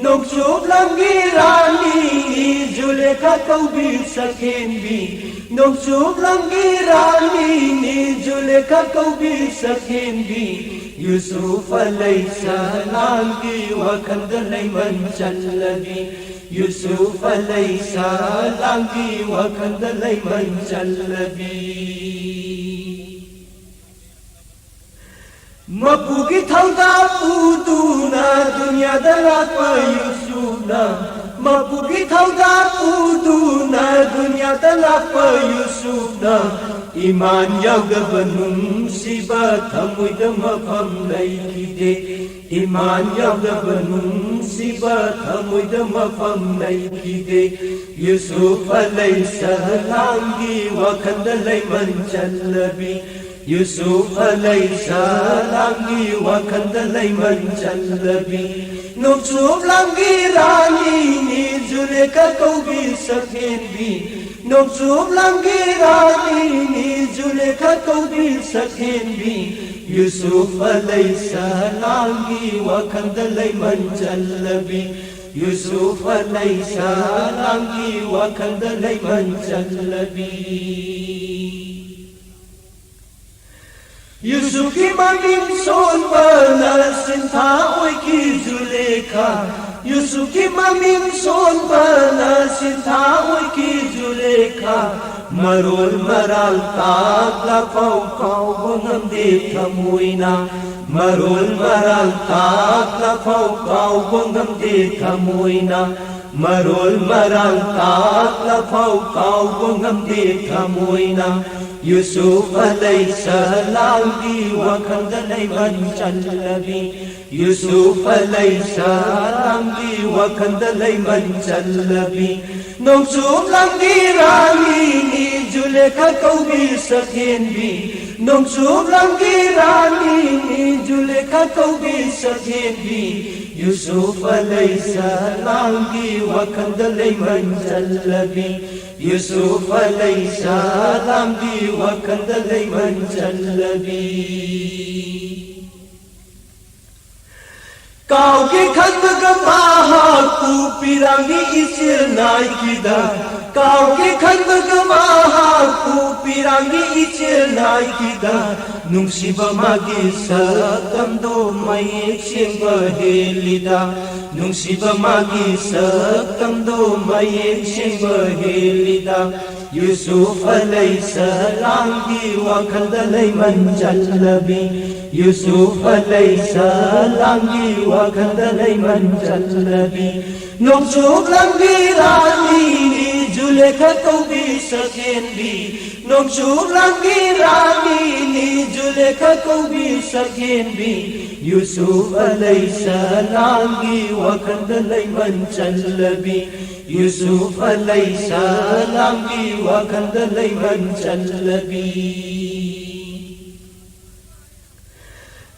ꯅꯣꯡꯆꯨꯞ ꯂꯝꯒꯤ ꯔꯥꯅꯤꯅꯤ ꯖꯨꯂꯦꯈꯥ ꯀꯧꯕꯤ ꯁꯛꯍꯦꯟꯕꯤ꯫ ꯅꯣꯡꯆꯨꯞ ꯂꯝꯒꯤ ꯔꯥꯅꯤꯅꯤ ꯖꯨꯂꯦꯈꯥ ꯀꯧꯕꯤ ꯁꯛꯍꯦꯟꯕꯤ꯫ ꯌꯨꯁꯨꯐ ꯑꯂꯩꯁꯂꯥꯝꯒꯤ ꯋꯥꯈꯜꯗ ꯂꯩꯃꯟ ꯆꯜꯂꯕꯤ꯫ ꯌꯨꯁꯨꯐ ꯑꯂꯩꯁꯂꯥꯝꯒꯤ ꯋꯥꯈꯜꯗ ꯂꯩꯃꯟ ꯆꯜꯂꯕꯤ꯫ ꯃꯄꯨꯒꯤ ꯊꯧꯗꯥ ꯄꯨꯗꯨꯅ ꯗꯨꯅꯤꯌꯥꯗ ꯂꯥꯛꯄ ꯌꯨꯁꯨꯐꯅ, ꯃꯄꯨꯒꯤ ꯊꯧꯗꯥ ꯄꯨꯗꯨꯅ ꯗꯨꯅꯤꯌꯥꯗ ꯂꯥꯛꯄ ꯌꯨꯁꯨꯐꯅ, ꯏꯃꯥꯟ ꯌꯥꯎꯗꯕ ꯅꯨꯡꯁꯤꯕ ꯊꯃꯣꯏꯗ ꯃꯐꯝ ꯂꯩꯈꯤꯗꯦ꯫ ꯏꯃꯥꯟ ꯌꯥꯎꯗꯕ ꯅꯨꯡꯁꯤꯕ ꯊꯃꯣꯏꯗ ꯃꯐꯝ ꯂꯩꯈꯤꯗꯦ꯫ ꯌꯨꯁꯨꯐ ꯑꯂꯩꯁꯂꯥꯝꯒꯤ ꯋꯥꯈꯜꯗ ꯂꯩꯃꯟ ꯆꯜꯂꯕꯤ꯫ ꯌꯨꯁꯨꯐ ꯑꯂꯩꯁꯂꯥꯝꯒꯤ ꯋꯥꯈꯜꯗ ꯂꯩꯃꯟ ꯆꯜꯂꯕꯤ꯫ ꯅꯣꯡꯆꯨꯞ ꯂꯝꯒꯤ ꯔꯥꯅꯤꯅꯤ ꯖꯨꯂꯦꯈꯥ ꯀꯧꯕꯤ ꯁꯛꯍꯦꯟꯕꯤ꯫ ꯅꯣꯡꯆꯨꯞ ꯂꯝꯒꯤ ꯔꯥꯅꯤꯅꯤ ꯖꯨꯂꯦꯈꯥ ꯀꯧꯕꯤ ꯁꯛꯍꯦꯟꯕꯤ꯫ ꯌꯨꯁꯨꯐ ꯑꯂꯩꯁꯂꯥꯝꯒꯤ ꯋꯥꯈꯜꯗ ꯂꯩꯃꯟ ꯆꯜꯂꯕꯤ꯫ ꯌꯨꯁꯨꯐ ꯑꯂꯩꯁꯂꯥꯝꯒꯤ ꯋꯥꯈꯜꯗ ꯂꯩꯃꯟ ꯆꯜꯂꯕꯤ꯫ ꯌꯨꯁꯨꯐꯀꯤ ꯃꯃꯤꯡ ꯁꯣꯟꯕꯅ ꯁꯤꯟꯊꯥ ꯑꯣꯏꯈꯤ ꯖꯨꯂꯦꯈꯥ꯫ ꯌꯨꯁꯨꯐꯀꯤ ꯃꯃꯤꯡ ꯁꯣꯟꯕꯅ ꯁꯤꯟꯊꯥ ꯑꯣꯏꯈꯤ ꯖꯨꯂꯦꯈꯥ꯫ ꯃꯔꯣꯜ ꯃꯔꯥꯜ ꯇꯥꯛꯂꯐꯥꯎ ꯀꯥꯎꯕ ꯉꯝꯗꯦ ꯊꯃꯣꯏꯅ꯫ ꯃꯔꯣꯜ ꯃꯔꯥꯜ ꯇꯥꯛꯂꯐꯥꯎ ꯀꯥꯎꯕ ꯉꯝꯗꯦ ꯊꯃꯣꯏꯅ꯫ ꯃꯔꯣꯜ ꯃꯔꯥꯡ ꯇꯥꯛꯂꯐꯥꯎ ꯀꯥꯎꯕ ꯉꯝꯗꯦ ꯊꯃꯣꯏꯅ꯫ ꯌꯨꯁꯨꯐ ꯑꯂꯩꯁꯂꯥꯝꯒꯤ ꯋꯥꯈꯜꯗ ꯂꯩꯃꯟ ꯆꯜꯂꯕꯤ꯫ ꯌꯨꯁꯨꯐ ꯑꯂꯩꯁꯂꯥꯝꯒꯤ ꯋꯥꯈꯜꯗ ꯂꯩꯃꯟ ꯆꯜꯂꯕꯤ꯫ ꯅꯣꯡꯆꯨꯞ ꯂꯝꯒꯤ ꯔꯥꯅꯤꯅꯤ ꯖꯨꯂꯦꯈꯥ ꯀꯧꯕꯤ ꯁꯛꯍꯦꯟꯕꯤ꯫ ꯅꯣꯡꯆꯨꯞ ꯂꯝꯒꯤ ꯔꯥꯅꯤꯅꯤ ꯖꯨꯂꯦꯈꯥ ꯀꯧꯕꯤ ꯁꯛꯍꯦꯟꯕꯤ꯫ ꯌꯨꯁꯨꯐ ꯑꯂꯩꯁꯂꯥꯝꯒꯤ ꯋꯥꯈꯜꯗ ꯂꯩꯃꯟ ꯆꯜꯂꯕꯤ꯫ ꯌꯨꯁꯨꯐ ꯑꯂꯩꯁꯂꯥꯝꯒꯤ ꯋꯥꯈꯜꯗ ꯂꯩꯃꯟ ꯆꯜꯂꯕꯤ꯫ ꯀꯥꯎꯒꯦ ꯈꯟꯕꯒ ꯃꯍꯥꯛꯄꯨ ꯄꯤꯔꯥꯡꯒꯤ ꯏꯆꯦꯜ ꯅꯥꯏꯈꯤꯗ꯫ ꯀꯥꯎꯒꯦ ꯈꯟꯕꯒ ꯃꯍꯥꯛꯄꯨ ꯄꯤꯔꯥꯡꯒꯤ ꯏꯆꯦꯜ ꯅꯥꯏꯈꯤꯗ꯫ ꯅꯨꯡꯁꯤꯕ ꯃꯥꯒꯤ ꯁꯛꯇꯝꯗꯣ ꯃꯌꯦꯛ ꯁꯦꯡꯕ ꯍꯦꯜꯂꯤꯗ꯫ ꯅꯨꯡꯁꯤꯕ ꯃꯥꯒꯤ ꯁꯛꯇꯝꯗꯣ ꯃꯌꯦꯛ ꯁꯦꯡꯕ ꯍꯦꯜꯂꯤꯗ꯫ ꯌꯨꯁꯨꯐ ꯑꯂꯩꯁꯂꯥꯝꯒꯤ ꯋꯥꯈꯜꯗ ꯂꯩꯃꯟ ꯆꯜꯂꯕꯤ꯫ ꯌꯨꯁꯨꯐ ꯑꯂꯩꯁꯂꯥꯝꯒꯤ ꯋꯥꯈꯜꯗ ꯂꯩꯃꯟ ꯆꯜꯂꯕꯤ꯫ ꯅꯣꯡꯆꯨꯞ ꯂꯝꯒꯤ ꯔꯥꯅꯤꯅꯤ ꯖꯨꯂꯦꯈꯥ ꯀꯧꯕꯤ ꯁꯛꯍꯦꯟꯕꯤ꯫ ꯅꯣꯡꯆꯨꯞ ꯂꯝꯒꯤ ꯔꯥꯅꯤꯅꯤ ꯖꯨꯂꯦꯈꯥ ꯀꯧꯕꯤ ꯁꯛꯍꯦꯟꯕꯤ꯫ ꯌꯨꯁꯨꯐ ꯑꯂꯩꯁꯂꯥꯝꯒꯤ ꯋꯥꯈꯜꯗ ꯂꯩꯃꯟ ꯆꯜꯂꯕꯤ꯫ ꯌꯨꯁꯨꯐ ꯑꯂꯩꯁꯂꯥꯝꯒꯤ ꯋꯥꯈꯜꯗ ꯂꯩꯃꯟ ꯆꯜꯂꯕꯤ꯫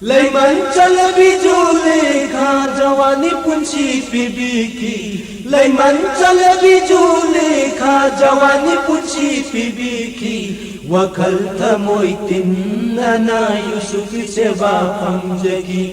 ꯂꯩꯃꯟ ꯆꯜꯂꯕꯤ ꯖꯨꯂꯦꯈꯥ ꯖꯋꯥꯅꯤ ꯄꯨꯟꯁꯤ ꯄꯤꯕꯤꯈꯤ꯫ ꯂꯩꯃꯟ ꯆꯜꯂꯕꯤ ꯖꯨꯂꯦꯈꯥ ꯖꯋꯥꯅꯤ ꯄꯨꯟꯁꯤ ꯄꯤꯕꯤꯈꯤ꯫ ꯋꯥꯈꯜ ꯊꯃꯣꯏ ꯇꯤꯟꯅꯅ ꯌꯨꯁꯨꯐꯀꯤ ꯁꯦꯕꯥ ꯐꯪꯖꯈꯤ꯫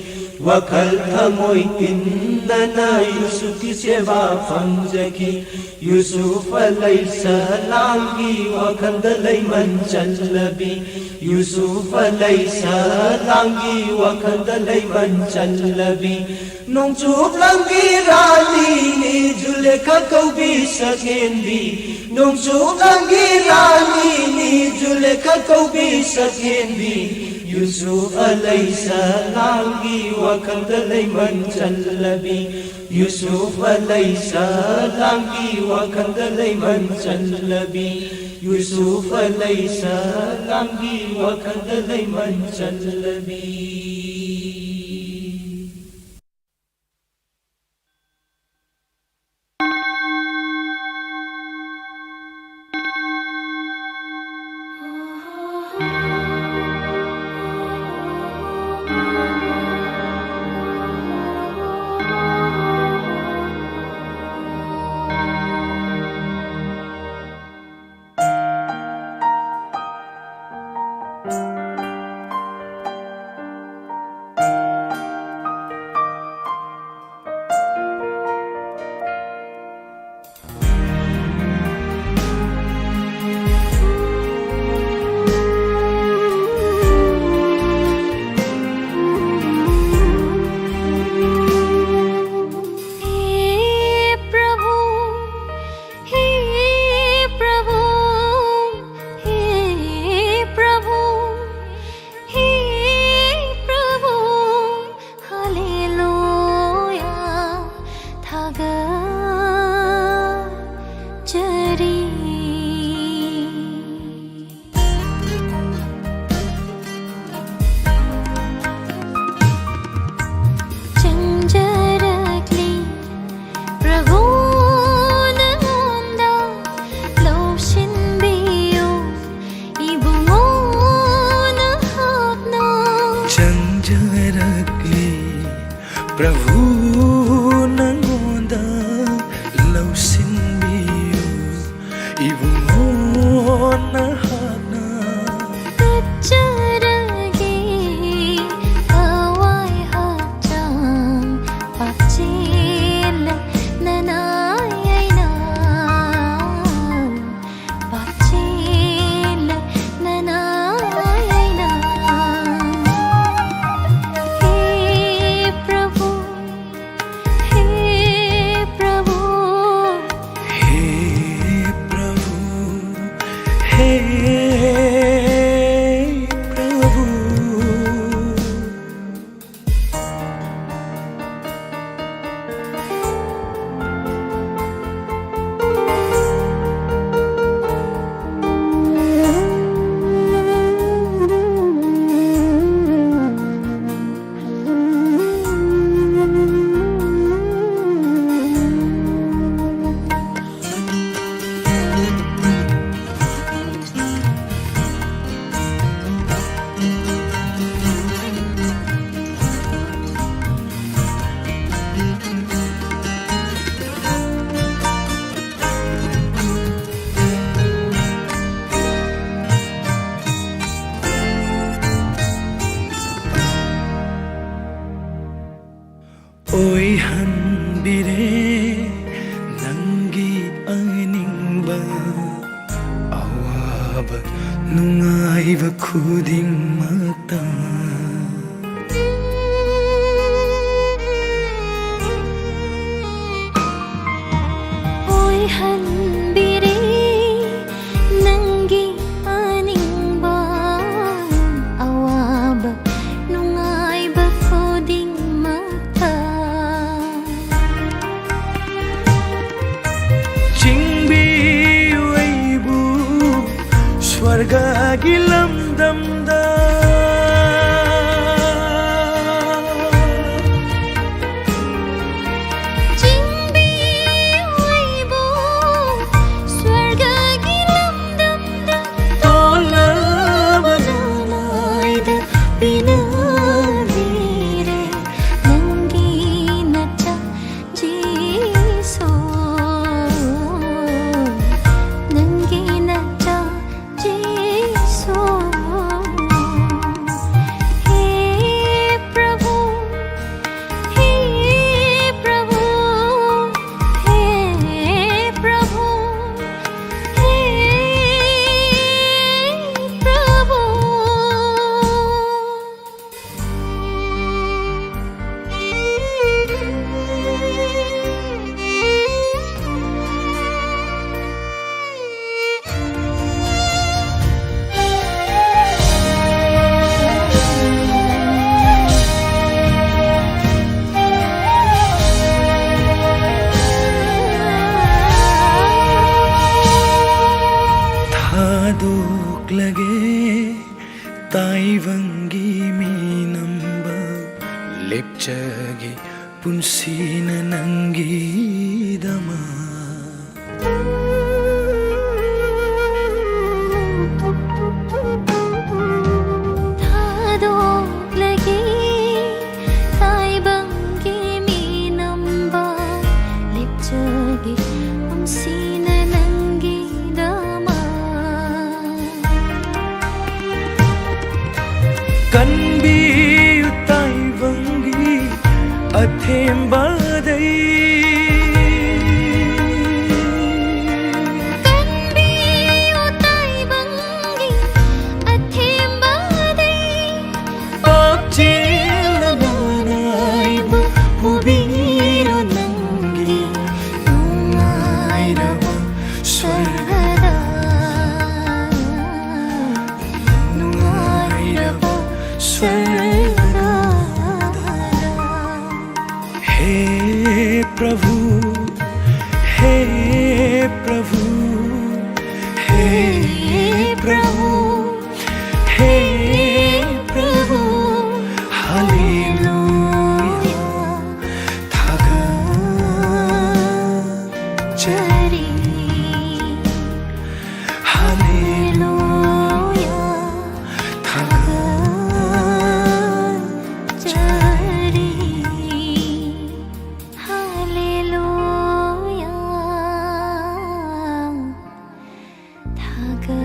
ꯋꯥꯈꯜ ꯊꯃꯣꯏ ꯇꯤꯟꯅꯅ ꯌꯨꯁꯨꯐꯀꯤ ꯁꯦꯕꯥ ꯐꯪꯖꯈꯤ꯫ ꯌꯨꯁꯨꯐ ꯑꯂꯩꯁꯂꯥꯝꯒꯤ ꯋꯥꯈꯜꯗ ꯂꯩꯃꯟ ꯆꯜꯂꯕꯤ꯫ ꯌꯨꯁꯨꯐ ꯑꯂꯩꯁꯂꯥꯝꯒꯤ ꯋꯥꯈꯜꯗ ꯂꯩꯃꯟ ꯆꯜꯂꯕꯤ꯫ ꯅꯣꯡꯆꯨꯞ ꯂꯝꯒꯤ ꯔꯥꯅꯤꯅꯤ ꯖꯨꯂꯦꯈꯥ ꯀꯧꯕꯤ ꯁꯛꯍꯦꯟꯕꯤ꯫ ꯅꯣꯡꯆꯨꯞ ꯂꯝꯒꯤ ꯔꯥꯅꯤꯅꯤ ꯖꯨꯂꯦꯈꯥ ꯀꯧꯕꯤ ꯁꯛꯍꯦꯟꯕꯤ꯫ ꯌꯨꯁꯨꯐ ꯑꯂꯩꯍꯤꯁꯁꯂꯥꯝꯒꯤ ꯋꯥꯈꯜꯗ ꯂꯩꯃꯟ ꯆꯜꯂꯕꯤ꯫ ꯌꯨꯁꯨꯐ ꯑꯂꯩꯍꯤꯁꯁꯂꯥꯝꯒꯤ ꯋꯥꯈꯜꯗ ꯂꯩꯃꯟ ꯆꯜꯂꯕꯤ꯫ ꯌꯨꯁꯨꯐ ꯑꯂꯩꯍꯤꯁꯁꯂꯥꯝꯒꯤ ꯋꯥꯈꯜꯗ ꯂꯩꯃꯟ ꯆꯜꯂꯕꯤ꯫ हे प्रभु, हे प्रभु, हे प्रभु, हे प्रभु, हालेलुया, थागत चरी। ꯆꯪꯖꯔꯛꯂꯤ ꯄ꯭ꯔꯚꯨ ꯅꯉꯣꯟꯗ ꯂꯧꯁꯤꯟꯕꯤꯌꯨ ꯏꯕꯨꯡꯉꯣ ꯅꯍꯥꯛꯅ꯫ ꯆꯪꯖꯔꯛꯂꯤ ꯄ꯭ꯔꯚꯨ ꯅꯉꯣꯟꯗ ꯂꯧꯁꯤꯟꯕꯤꯌꯨ ꯏꯕꯨꯡꯉꯣ ꯅꯍꯥꯛꯅ꯫ ꯀꯠꯆꯔꯒꯦ ꯊꯋꯥꯏ ꯍꯛꯆꯥꯡ ꯄꯥꯛꯆꯤꯜꯂꯦ ꯅꯅꯥꯏ ꯑꯩꯅ꯫ ꯄꯥꯛꯆꯤꯜꯂꯦ ꯅꯅꯥꯏ ꯑꯩꯅ꯫ ꯍꯦ ꯄ꯭ꯔꯚꯨ, हे प्रभु, हे प्रभु, हे प्रभु। ꯑꯋꯥꯕ ꯅꯨꯡꯉꯥꯏꯕ ꯈꯨꯗꯤꯡꯃꯛꯇ꯫ ꯑꯣꯏꯍꯟꯕꯤꯔꯦ ꯅꯪꯒꯤ ꯑꯅꯤꯡꯕ꯫ ꯑꯋꯥꯕ ꯅꯨꯡꯉꯥꯏꯕ ꯈꯨꯗꯤꯡꯃꯛꯇ꯫ ꯆꯤꯡꯕꯤꯌꯨ ꯑꯩꯕꯨ ꯁ꯭ꯋꯔꯒꯒꯤ ꯂꯝꯗꯝꯗ꯫ ꯆꯤꯡꯕꯤꯌꯨ ꯑꯩꯕꯨ ꯁ꯭ꯋꯔꯒꯒꯤ ꯂꯝꯗꯝꯗ꯫ ꯇꯣꯜꯂꯕ ꯂꯅꯥꯏꯗ ꯄꯤꯅꯕꯤꯔꯦ ꯅꯪꯒꯤ ꯅꯆꯥ ꯖꯤꯁꯨ, ꯅꯪꯒꯤ ꯅꯆꯥ ꯖꯤꯁꯨ꯫ हे प्रभु, हे प्रभु, हालेलुया, थागत चरी। हालेलुया, थागत चरी। हालेलुया, थागत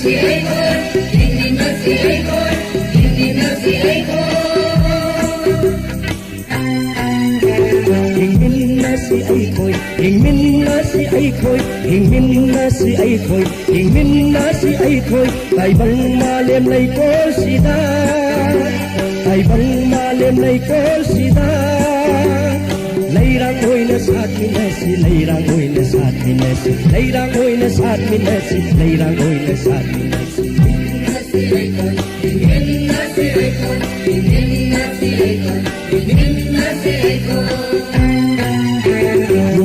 ꯑꯩꯈꯣꯏ ꯍꯤꯡꯃꯤꯟꯅꯁꯤ ꯑꯩꯈꯣꯏ ꯍꯤꯡꯃꯤꯟꯅꯁꯤ ꯑꯩꯈꯣꯏ ꯍꯤꯡꯃꯤꯟꯅꯁꯤ ꯑꯩꯈꯣꯏ ꯍꯤꯡꯃꯤꯟꯅꯁꯤ ꯑꯩꯈꯣꯏ ꯍꯤꯡꯃꯤꯟꯅꯁꯤ ꯑꯩꯈꯣꯏ ꯍꯤꯡꯃꯤꯟꯅꯁꯤ ꯑꯩꯈꯣꯏ ꯇꯥꯏꯕꯪ ꯃꯥꯂꯦꯝ ꯂꯩꯀꯣꯜꯁꯤꯗ ꯇꯥꯏꯕꯪ ꯃꯥꯂꯦꯝ ꯂꯩꯀꯣꯜꯁꯤꯗ ꯂꯩꯔꯥꯡ ꯑꯣꯏꯅ ꯁꯥꯠꯃꯤꯟꯅꯁꯤ ꯂꯩꯔꯥꯡ ꯑꯣꯏꯅ ꯁꯥꯠꯃꯤꯟꯅꯁꯤ ꯂꯩꯔꯥꯡ ꯑꯣꯏꯅ ꯁꯥꯠꯃꯤꯟꯅꯁꯤ ꯂꯩꯔꯥꯡ ꯑꯣꯏꯅ ꯁꯥꯠꯃꯤꯟꯅꯁꯤ ꯍꯤꯡꯃꯤꯟꯅꯁꯤ ꯑꯩꯈꯣꯏ ꯍꯤꯡꯃꯤꯟꯅꯁꯤ ꯑꯩꯈꯣꯏ ꯍꯤꯡꯃꯤꯟꯅꯁꯤ ꯑꯩꯈꯣꯏ ꯍꯤꯡꯃꯤꯟꯅꯁꯤ ꯑꯩꯈꯣꯏ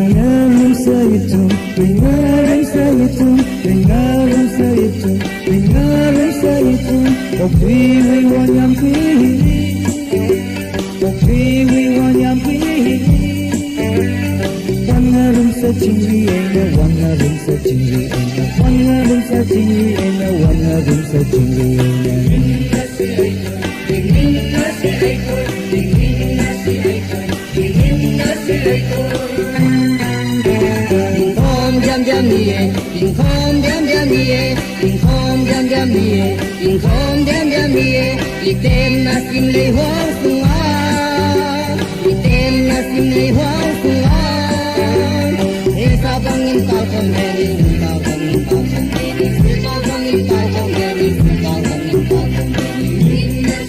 ꯉꯥꯔꯝ ꯁꯥꯏꯠꯇꯨꯝ ꯉꯥꯔꯝ ꯁꯥꯏꯠꯇꯨꯝ ꯉꯥꯔꯝ ꯁꯥꯏꯠꯇꯨꯝ ꯉꯥꯔꯝ ꯁꯥꯏꯠꯇꯨꯝ ꯀꯣꯛꯄꯤꯔꯩ ꯋꯥ ꯌꯥꯝ ꯄꯤꯔꯤ ꯀꯣꯛꯄꯤꯔꯩ ꯋꯥ ꯌꯥꯝ ꯄꯤꯔꯤ ꯋꯥꯉꯥꯔꯝ ꯁꯥꯏꯠ ꯆꯤꯡꯔꯤ ꯑꯩꯅ ꯋꯥꯉꯥꯔꯝ ꯁꯥꯏꯠ ꯆꯤꯡꯔꯤ ꯑꯩꯅ ꯋꯥꯉꯥꯔꯝ ꯁꯥꯏꯠ ꯆꯤꯡꯔꯤ ꯑꯩꯅ ꯋꯥꯉꯥꯔꯝ ꯁꯥꯏꯠ ꯆꯤꯡꯔꯤ ꯑꯩꯅ ꯏꯪꯈꯣꯝ ꯌꯥꯝ ꯌꯥꯝꯃꯤꯌꯦ ꯏꯪꯈꯣꯝ ꯌꯥꯝ ꯌꯥꯝꯃꯤꯌꯦ ꯏꯪꯈꯣꯝ ꯌꯥꯝ ꯌꯥꯝꯃꯤꯌꯦ ꯏꯪꯈꯣꯝ ꯌꯥꯝ ꯌꯥꯝꯃꯤꯌꯦ ꯏꯇꯦꯝ ꯅꯥꯁꯤꯡ ꯂꯩꯍꯧ ꯁꯨꯡꯉꯥ ꯏꯇꯦꯝ ꯅꯥꯁꯤꯡ ꯂꯩꯍꯧ ꯁꯨꯡꯉꯥ ꯏꯁꯥꯕꯪ ꯏꯝꯄꯥꯜ ꯀꯝꯕꯦꯅꯤ ꯏꯝꯄꯥꯜ ꯀꯝ ꯏꯝꯄꯥꯜ ꯀꯝꯕꯦꯅꯤ ꯏꯁꯥꯕꯪ ꯏꯝꯄꯥꯜ ꯀꯝꯕꯦꯅꯤ ꯏꯝꯄꯥꯜ ꯀꯝ ꯏꯝꯄꯥꯜ ꯀꯝꯕꯦꯅꯤ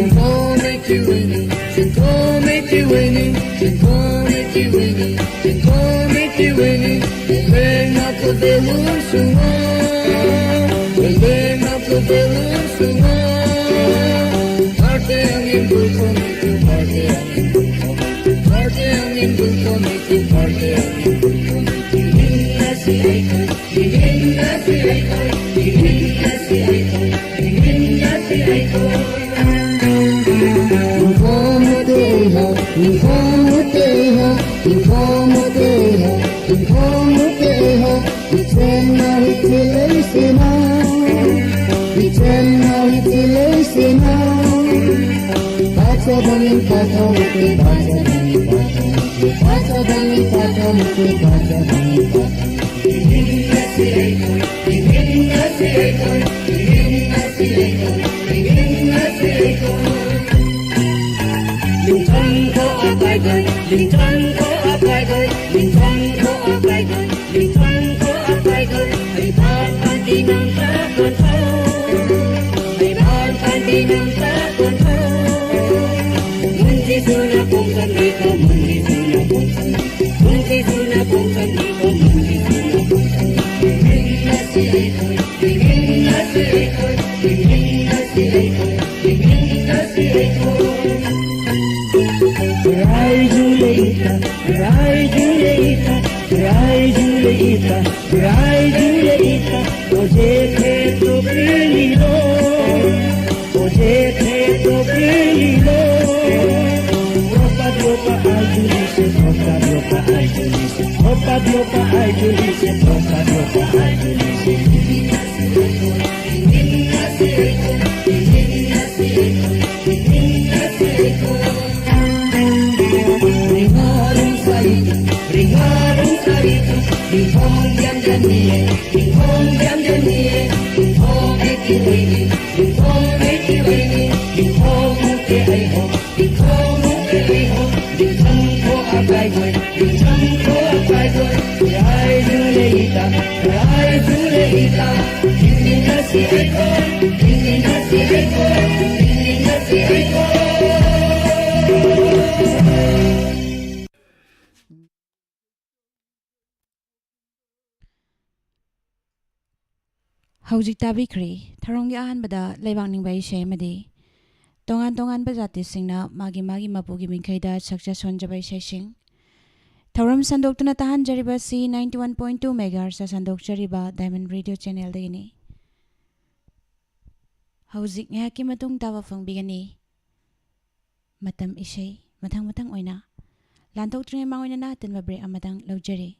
ꯏꯪꯈꯣꯝ ꯃꯩꯇꯩ ꯑꯣꯏꯅꯤ, ꯏꯪꯈꯣꯝ ꯃꯩꯇꯩ ꯑꯣꯏꯅꯤ, ꯏꯪꯈꯣꯝ ꯃꯩꯇꯩ ꯑꯣꯏꯅꯤ, ꯏꯪꯈꯣꯝ ꯃꯩꯇꯩ ꯑꯣꯏꯅꯤ, ꯂꯦꯡꯅ ꯐꯨꯗꯦꯂꯨ ꯁꯨꯡꯉꯣ, ꯂꯦꯡꯅ ꯐꯨꯗꯦꯂꯨ ꯁꯨꯡꯉꯣ, ꯄꯥꯔꯇꯤ ꯑꯅꯤ ꯄꯨꯊꯣꯛꯅꯤ, ꯄꯥꯔꯇꯤ ꯑꯅꯤ ꯄꯨꯊꯣꯛꯅꯤ, ꯄꯥꯔꯇꯤ ꯑꯅꯤ ꯄꯨꯊꯣꯛꯅꯤ, ꯄꯥꯔꯇꯤ ꯑꯅꯤ ꯄꯨꯊꯣꯛꯅꯤ, ꯏꯪꯈꯣꯝ ꯃꯩꯇꯩ ꯑꯣꯏꯅꯤ꯫ Rai Juleita, Rai Juleita, Rai Juleita, Rai Juleita, oye que tu querido, oye que tu querido. Opa, opa, ay, Julise, opa, opa, ay, Julise, opa, opa, ay, Julise, opa, opa, ay, Julise. ꯍꯧꯖꯤꯛ ꯇꯥꯕꯤꯈ꯭ꯔꯤ ꯊꯧꯔꯝꯒꯤ ꯑꯍꯥꯟꯕꯗ ꯂꯩꯕꯥꯛ ꯅꯤꯡꯕ ꯏꯁꯩ ꯑꯃꯗꯤ ꯇꯣꯉꯥꯟ ꯇꯣꯉꯥꯟꯕ ꯖꯥꯇꯤꯁꯤꯡꯅ ꯃꯥꯒꯤ ꯃꯥꯒꯤ ꯃꯄꯨꯒꯤ ꯃꯤꯡꯈꯩꯗ ꯁꯛꯆ ꯁꯣꯟꯖꯕ ꯏꯁꯩꯁꯤꯡ꯫ ꯊꯧꯔꯝ ꯁꯟꯗꯣꯛꯇꯨꯅ ꯇꯥꯍꯟꯖꯔꯤꯕ ꯑꯁꯤ ninety one point two megahertz ꯁꯟꯗꯣꯛꯆꯔꯤꯕ Diamond Radio channelꯗꯒꯤꯅꯤ꯫ ꯍꯧꯖꯤꯛ ꯉꯥꯏꯍꯥꯛꯀꯤ ꯃꯇꯨꯡ ꯇꯥꯕ ꯐꯪꯕꯤꯒꯅꯤ ꯃꯇꯝ ꯏꯁꯩ ꯃꯊꯪ ꯃꯊꯪ ꯑꯣꯏꯅ꯫ ꯂꯥꯟꯊꯣꯛꯇ꯭ꯔꯤꯉꯩ ꯃꯥꯡꯑꯣꯏꯅꯅ ꯑꯇꯦꯟꯕ break ꯑꯃꯇꯪ ꯂꯧꯖꯔꯤ꯫